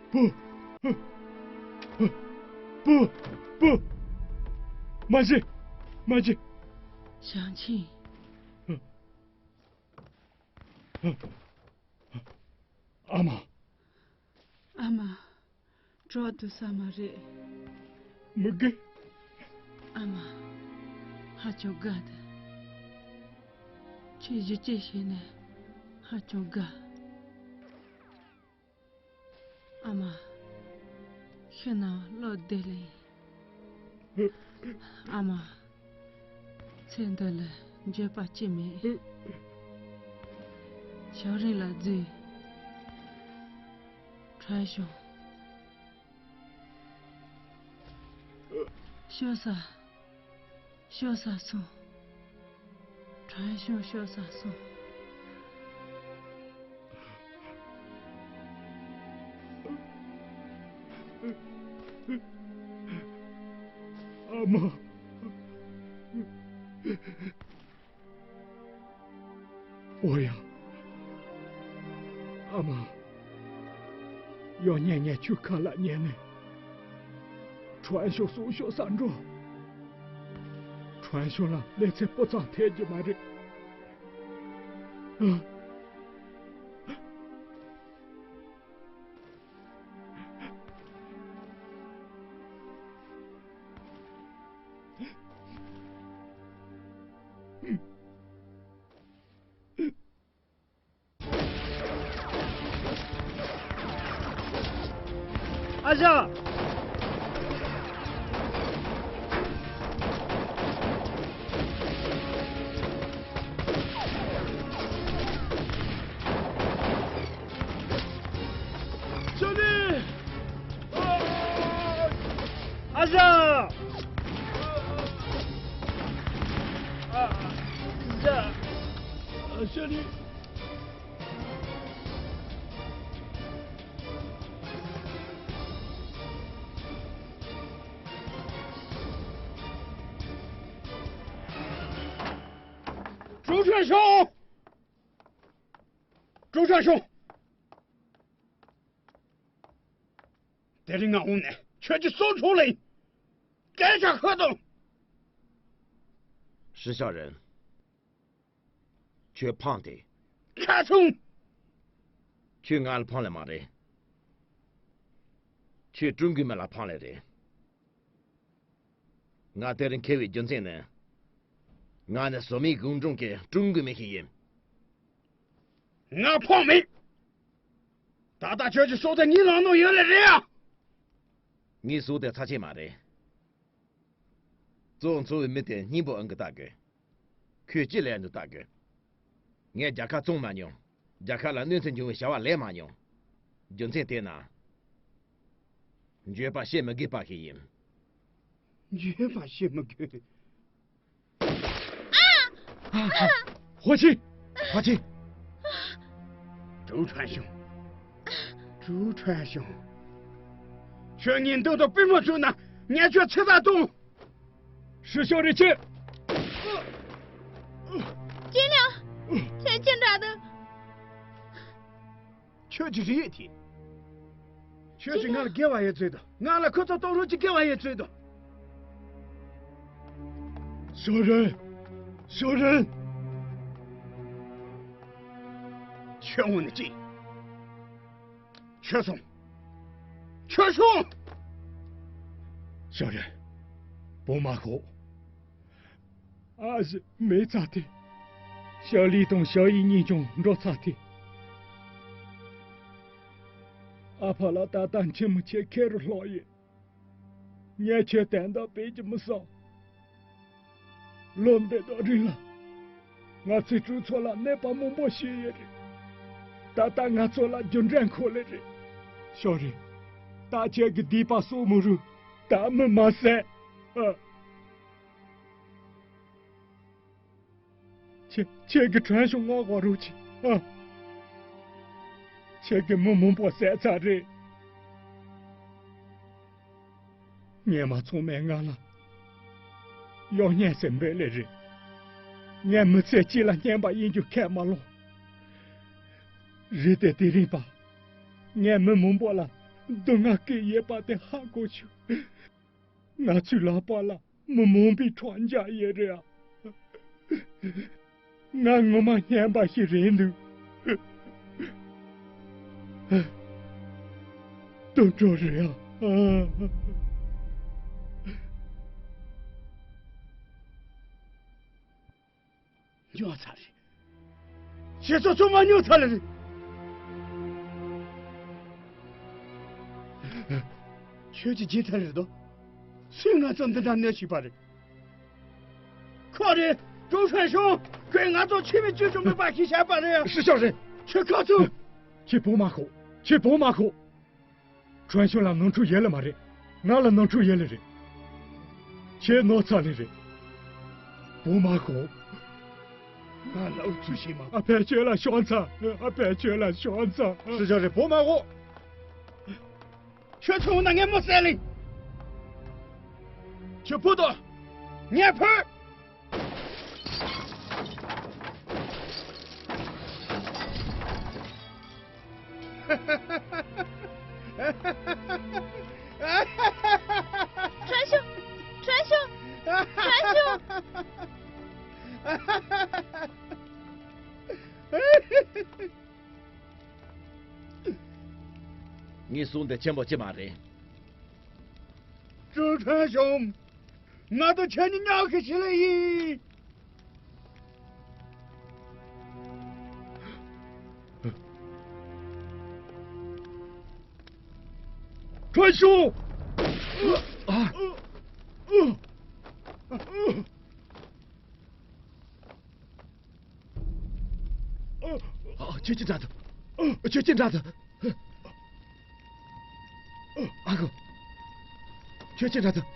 སྤུ། སྤུ། སྤུ། མ་བྱེད། མ་བྱེད། ཞང་ཆིང་། ཨ་མ། ཨ་མ། གྲོགས་འདུག་ས་མ་རེད། མི་དགེ། ཨ་མ། ཧ་ཅང་དགའ་འདུག་ཁྱོད་གཞིས་བྱེས་བྱས་ནས་ཧ་ཅང་དགའ། ཨ་མ། ཤི་ན་བློ་བདེ་ལེ། ཨ་མ། ཚེ་འདི་ལ་འགྱོད་པ་ཅི་མེད། ཞའོ་རིན་ལ་རྫུས། ཁྲའེ་ཞང་། ཤོ་ས། ཤོ་ས་སོང་། ཁྲའེ་ཞང་ཤོ་ས་སོང་། ཨ་མ། ཨོ་ཡ། ཨ་མ། ཡང་ཉན་ཉན་ཁྱོའི་ཁ་ལ་ཉན་ནས། ཁྲའེ་ཞང་སྲོག་ཤོར་ས་འགྲོ། ཁྲའེ་ཞང་ལ་ལེ་ཚན་སྤུ་ཙམ་ཐེབས་རྒྱུ་མ་རེད། ཨ། ཨ་ཞང་། ཞོ་ལི། ཨ་ཞང་། ཨ་ཞང་། ཞོ་ལི། ཀྲུའུ་ཁྲན་ཞང་། ཀྲུའུ་ཁྲན་ཞང་། དེ་རིང་ང་འོང་ནས་ཁྱོད་ཀྱི་སྲོག་འཕྲོག་ལེ་ཡིན། སྐད་ཆ་ཤོད་དང་། ཧྲི་ཞའོ་རིན། ཁྱོད་ཕངས་ཏེ། ཁ་ཆུང་། ཁྱོད་ང་ལ་ཕངས་ལེ་མ་རེད། ཁྱོད་ཀྲུང་གོའི་མི་ལ་ཕངས་ལེ་རེད། ང་དེ་རིང་འཁེལ་བའི་རྒྱུ་མཚན་ནི། ང་ནི་ཟོ་མའི་གུང་སྒྲུང་གི་སྲུང་འགུལ་མི་ཞིག་ཡིན། ང་ཕོག་མེད། ད་ལྟ་ཁྱོད་ཀྱི་སྲོག་དེ་ངའི་ལག་ནང་ཡོད་ལེ་རེད་ཨ། ངའི་སྲོག་དེ་ཚབས་ཆེན་མ་རེད། གཙོ་བོ་འཚོ་བའི་མི་དེ་སྙིང་པོ་ཨང་གི་ལྟ་དགོས། ཁོས་ཅི་ལས་འདུག་ལྟ་དགོས། ངས་རྒྱལ་ཁབ་བཙོང་མ་མྱོང་། རྒྱལ་ཁབ་ལ་གནོད་འཚེ་འབྱུང་བའི་བྱ་བ་ལས་མ་མྱོང་། རྒྱུ་མཚན་དེས་ན། འགྱོད་པ་བྱེད་མི་དགོས་པ་ཞིག་ཡིན། འགྱོད་པ་བྱེད་མི་དགོས། ཧོ་ཆི། ཧོ་ཆི། ཀྲུའུ་ཁྲན་ཞུང་། ཀྲུའུ་ཁྲན་ཞུང་། ཁྱོད་ངའི་མདུན་དུ་པུས་མོ་བཙུགས་ན་ངས་ཁྱོད་ཚེ་ཐག་གཏོང་། ཧྲི་ཤོ་རི་ཆི། ཅིན་ལིའུ། ཁྱོད་ཅི་འདྲ་འདུག་ཁྱོད་ཀྱི་རིགས་དེ། ཁྱོད་ཀྱིས་ང་ལ་དགེ་བ་ཡེ་བརྩོན་དང་། ང་ལ་ཁོ་ཚོ་གཏོང་རོགས་ཀྱི་དགེ་བ་ཡེ་བརྩོན་དང་། ཤོ་རན། ཤོ་རན། ཁྱོད་ངོ་ནས་ཅི། ཁྱོད་སོང་། ཁྱོད་སོང་། ཤོ་རན། བུ་མ་ཤོག་ཨ་ཞེ་མེད་ཚ་དེ། ཞའོ་ལི་དང་ཞའོ་ཡི་གཉིས་ཀྱང་འགྲོ་ཚར་ཏེ། ཨ་ཕ་ལགས་ད་ལྟ་མཆི་མ་ཆེ་ཁེར་རུ་ལྷག་ཡོད། ངས་ཁྱོད་དོན་དག་དཔེ་གི་མི་བསམ། ལོ་འདི་དང་རིང་ལ། ང་ཚོའི་གྲོས་ཚོགས་ལ་གནོད་པ་མང་པོ་བྱས་ཡོད་རེད། ད་ལྟ་ང་ཚོ་ལ་རྒྱུ་འབྲས་འཁོར་ལེ་རེད། ཤོ་རན། ད་ཁྱེད་ཀྱི་སྡིག་པ་གསོག་མི་རུང་། ད་མི་མ་བསད། ཨ། ཁྱེད་ཁྱེད་ཀྱིས་ཁྲོན་ཞུང་མངགས་དགོས་རོགས་གྱིས་ཨ། ཁྱེད་ཀྱིས་མི་མང་པོ་བསད་ཚར་རེད། ངས་མ་ཚང་མས་ང་ལ་གཡོ་བརྙས་ཟེར་འབོད་ལེ་རེད། ངས་མི་ཚེ་གཅིག་ལ་སྙན་པ་ཡིན་རྒྱུ་ཁས་མ་བླངས། རེད་དེ་དེ་རིང་པ། ངས་མི་མང་པོ་ལ་སྡུག་བསྔལ་བསྐྱལ་ཡོད་པ་དེ་ཧ་གོ་བྱུང་། ང་ཚོའི་ལག་པ་ལ་མི་མང་པོའི་ཁྲག་འཇག་ཡོད་རེད་ཨ། ང་ངོ་མ་སྙན་པ་ཞིག་རེད་འདུག་དུད་འགྲོ་རེད་ཨ། ཉོ་ཚར་རེད། ཁྱེད་ཚོ་ཚང་མ་ཉོ་ཚར་ལེ་རེད། ཁྱོད་ཀྱིས་བརྗེད་ཚར་རེད་དོ། སུས་ང་ཚོ་འདི་འདྲ་གནོད་བྱས་པ་རེད། ཁོ་རེད། ཀྲུའུ་ཧྲན་ཤོང་། ཁོས་ང་ཚོ་ཕྱི་མི་བཅོས་ཆོག་མེད་པ་ཞིག་བྱས་པ་རེད། ཧྲི་ཤོ་རན། ཁྱོད་ཁ་ཚུགས། ཁྱེད་བོ་མ་ཤོག་ཁྱེད་བོ་མ་ཤོག་ཁྲོན་ཤོ་ལ་ནོར་འཁྲུལ་ཡོད་ལེ་མ་རེད། ང་ལ་ནོར་འཁྲུལ་ཡོད་ལེ་རེད། ཁྱེད་ནོར་ཚར་ལེ་རེད། བོ་མ་ཤོག་ང་ལ་ཨུ་ཚུགས་བྱེད་མ། ཨ་ཕས་ཁྱོད་ལ་ཤོག་ཚ། ཨ་ཕས་ཁྱོད་ལ་ཤོག་ཚ། ཧྲི་ཤོ་རན། བོ་མ་ཤོག་ཁྱོད་ཚོ་འོང་ན་ངས་མོ་བསད་ལེ། ཁྱོད་བུད་དོ། ངས་བུད། ཁྲོན་ཤོ། ཁྲོན་ཤོ། ཁྲོན་ཤོ། ངའི་གསུང་འདི་ཆེན་པོ་ཅི་མ་རེད། ཀྲུའུ་ཁྲན་ཞུང་། ང་དང་ཁྱེད་གཉིས་མཉམ་ཞིག་བྱེད་ལེ་ཡིན། ཁྲོན་ཤོ། ཨ། ཨ། ཁྱོད་ཀྱིས་འདྲ་ཐུབ། ཁྱོད་ཀྱིས་འདྲ་ཐུབ། ཨ་ཁུ། ཁྱོད་ཀྱིས་འདྲ་ཐུབ།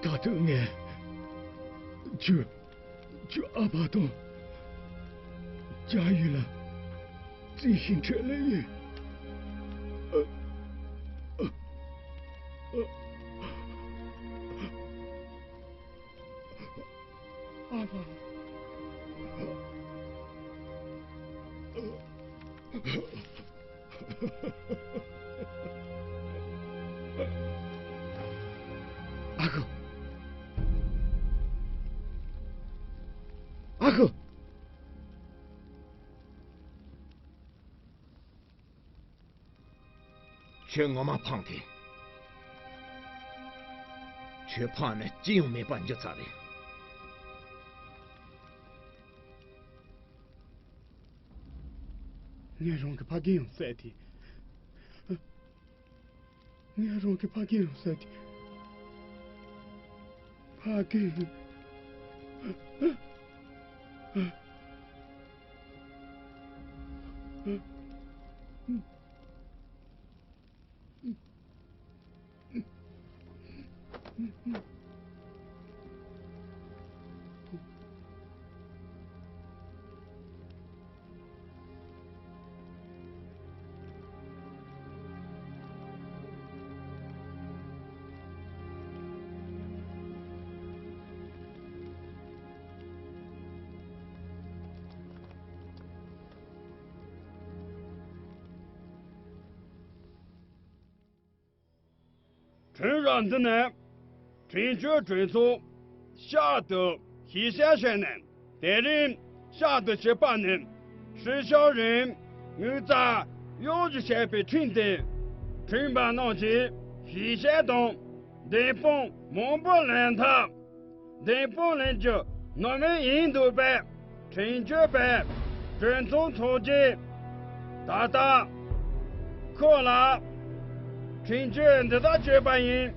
ད་དུང་ངས་ཁྱོད། ཁྱོད་ཨ་ཕ་དང་། ཅང་ཡུས་ལ་རྩིས་ཤིག་འཕྲོད་ལེ་ཡིན། ཨ་ཕ། ཨ་ཁུ། ཨ་ཁུ། ཁྱོད་ངོ་མ་ཕངས་ཏེ། ཁྱོད་ཕངས་ནས་ཅི་ཡང་མེད་པར་འགྱུར་ཚར་རེད། ངས་རང་གི་ཕ་རྒན་ཡང་བསད་དེ། ངས་རང་གི་ཕ་རྒན་ཡང་བསད་དེ། ཕ་རྒན། དྲུང་ར་འདི་ནས་དྲུང་ཆོས་གྲོས་ཚོགས་ཤར་དུ་ཞིབ་བཤེར་བྱས་ནས། དེ་རིང་ཤར་དུ་ཞིབ་པ་ནས་སྲིད་སྐྱོང་རིང་དངུལ་རྩ་གཡོག་རྒྱུ་བྱས་པའི་ཁྲིམས་དེ་ཁྲིམས་པ་རྣམས་ཀྱིས་ཞིབ་བཤེར་དང་བདེན་དཔང་མང་པོ་ལེན་ཐབས། བདེན་དཔང་ལེན་རྒྱུ་ནོར་མེད་ཡིན་འདུག་པས། དྲིན་གཅོད་པས་གྲོས་ཚོགས་ཚོགས་རྗེས་ད་ལྟ་ཁོ་ལ་དྲིན་གཅོད་འདི་ལྟར་བྱས་པ་ཡིན།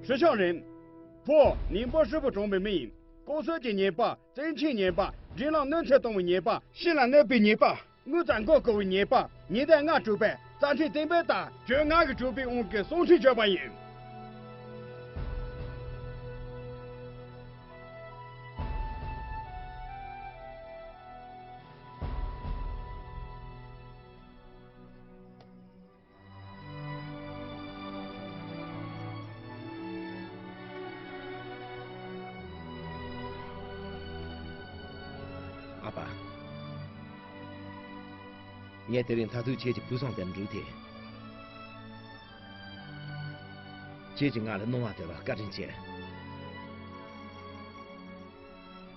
སྲིད་སྐྱོང་རིང་། ཕོ་ནིང་པོ་ཧྲིལ་པོ་གྲོངས་པའི་མི་ཡིན། ལྐོག་གསོད་ཀྱི་ཉེས་པ། བཙན་ཁྲིད་ཉེས་པ། སྒྲིག་ལམ་གནོད་འཚེ་གཏོང་བའི་ཉེས་པ། ཤིང་ལ་གནོད་པའི་ཉེས་པ། དངུལ་རྩ་མགོ་སྐོར་བའི་ཉེས་པ། ཉེས་དོན་ལྔ་གྲུབ་པའི་རྩ་ཁྲིམས་གཏན་འབེབས་ལྟར་གྱོད་ལྔ་གིས་གྲུབ་པའི་དབང་གིས་གསང་འཕྲིན་བྱས་པ་ཡིན། ཨ་ཕ། ངས་དེ་རིང་མཐར་ཐུག་ཁྱེད་ཀྱི་བུ་བཟང་དེར་འགྲུལ་ཏེ། ཁྱེད་ཀྱིས་ང་ལ་གནང་བ་དེ་ལ་བཀའ་དྲིན་ཆེ།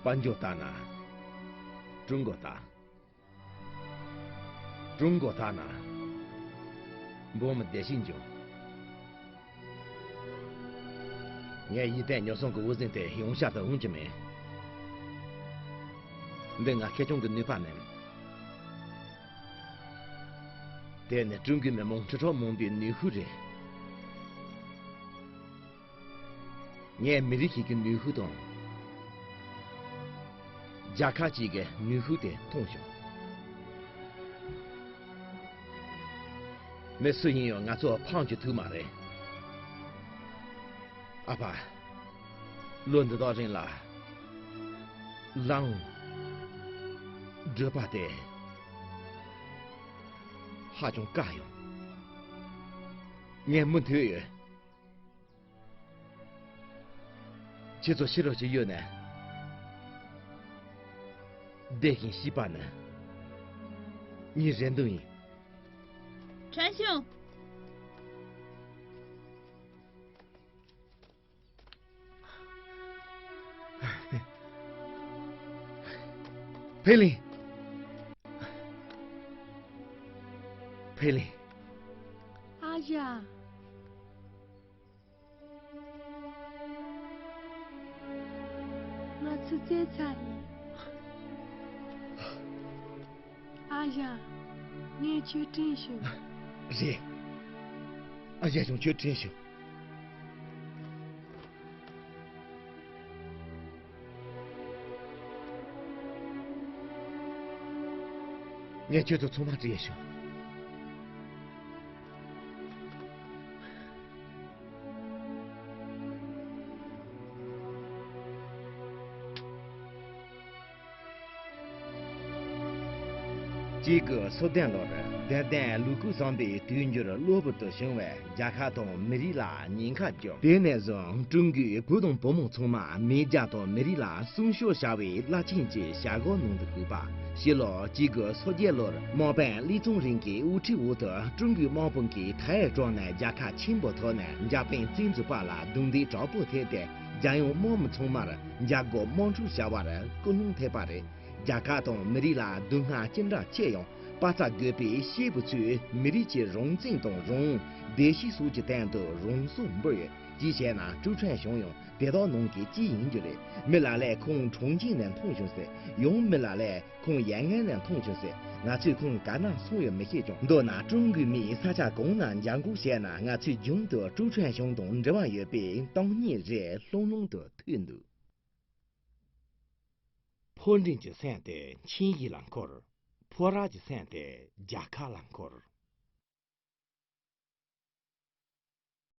དཔལ་འབྱོར་ལྟར་ན་ཀྲུང་གོ་ལྟ། ཀྲུང་གོ་ལྟར་ན་འབངས་མི་བདེ་སྐྱིད་འབྱུང་། ངས་ཡིད་བརྟན་ཉོ་ཚོང་གི་འོས་འཛིན་དེ་ཡོང་ཤར་དུ་འོང་རྒྱུ་མེད། འདི་ང་ཁེ་གྱོང་གི་ནུས་པ་མིན། དེ་ནི་ཀྲུང་གོའི་མི་མང་ཁྲི་ཕྲག་མང་པོའི་ནུས་ཤུགས་རེད། ངས་མི་རིགས་ཤིག་གི་ནུས་ཤུགས་དང་། རྒྱལ་ཁབ་ཅིག་གི་ནུས་ཤུགས་དེ་མཐོང་བྱུང་། མི་སུ་ཡིན་ཡང་ང་ཚོ་ཕམ་བྱེད་ཐུབ་མ་རེད། ཨ་ཕ། ལོ་འདི་དག་རིང་ལ། ལའང་། སྒྲུབ་པ་དེ། ཧ་ཅང་དཀའ་ཡོང་། ངས་མུ་མཐུད་ཡོད། ཁྱེད་ཚོ་ཤེས་རོགས་ཅིག་ཡོད་ན། བདེ་ཞིང་སྐྱིད་པ་ནི་ངའི་རེ་འདུན་ཡིན། ཁྲན་ཤུང་། ཕེ་ལིང་། ཕེ་ལིང་། ཨ་ཞང་། ང་ཚོ་བཙལ་ཚར་ཡིན། ཨ་ཞང་། ངས་ཁྱོད་དྲན་བྱུང་། རེད། ཨ་ཞང་ཀྱང་ཁྱོད་དྲན་བྱུང་། ངས་ཁྱོད་ཚོ་ཚང་མ་དྲན་བྱུང་། གཅིག་དགུ་སོ་བདུན་ལོར་དད་ལྡན་ལུ་ཀུ་བསམ་པའི་དུས་འགྱུར་གློ་བུར་དུ་བྱུང་བས། རྒྱལ་ཁབ་དང་མི་རིགས་ལ་ཉེན་ཁ་བརྒྱབ། དེ་ནས་བཟུང་ཀྲུང་གོས་བུ་དང་བུ་མོ་ཚང་མ་མེས་རྒྱལ་དང་མི་རིགས་ལ་སྲུང་སྐྱོབ་བྱ་བའི་རླབས་ཆེན་གྱི་བྱ་སྒོ་ནང་དུ་བཀོད་པ། ཕྱི་ལོ་གཅིག་དགུ་སོ་བརྒྱད་ལོར་དམག་དཔོན་ལི་ཙུང་རིང་གི་དབུ་ཁྲིད་འོག་ཏུ་ཀྲུང་གོའི་དམག་དཔུང་གིས་ཐའེ་ཀྲུང་ནས་རྒྱལ་ཁ་ཆེན་པོ་ཐོབ་ནས། འཇར་པན་བཙན་འཛུལ་པ་ལ་རྡུང་རྡེག་དྲག་པོ་ཐེབས་ཏེ། རྒྱལ་ཡོངས་དམག་མི་ཚང་མར་འཇར་འགོག་དམག་འཁྲུག་བྱ་བར་སྐུལ་སློང་ཐེབས་པ་རེད། རྒྱལ་ཁབ་དང་མི་རིགས་ལ་སྡུག་བསྔལ་ཅི་འདྲ་ཆེ་ཡང་ པ་ཙ་དགོས་པའི་སྐྱེས་བུ་ཚོས་མི་རིགས་ཀྱི་རང་བཙན་དང་རང་བདེ་སྐྱིད་སོགས་ཀྱི་དོན་དུ་རང་སྲོག་འབུལ་ཡོད། དེ་བྱས་ན་ཀྲུའུ་ཁྲན་ཞང་ཡང་དེ་དག་ནང་གི་གཅིག་ཡིན་རྒྱུ་རེད། མི་ལ་ལས་ཁོང་ཁྲོང་ཆིན་ནས་མཐོང་བྱུང་ཟེར། ཡང་མི་ལ་ལས་ཁོང་ཡ་ངན་ནས་མཐོང་བྱུང་ཟེར། ང་ཚོས་ཁོང་ག་ན་སོང་ཡོད་མི་ཤེས་ཀྱང་། མདོར་ན་ཀྲུང་གོའི་མིས་ས་ཆ་གང་ན་འཇབ་འགོག་བྱས་ན་ང་ཚོས་རྒྱུན་དུ་ཀྲུའུ་ཁྲན་ཞང་དང་འབྲེལ་བ་ཡོད་པའི་སྟེང་ཉིད་རེ་ལྷུང་ལྷུང་དུ་ཐོས་འདུག་ཕོ་མགྲིན་གྱི་སེམས་དེ་ཆིངས་ཡིག་ལ་འཁོར། ཕོ་བྲང་གི་སེམས་དེ་རྒྱལ་ཁབ་ལ་འཁོར།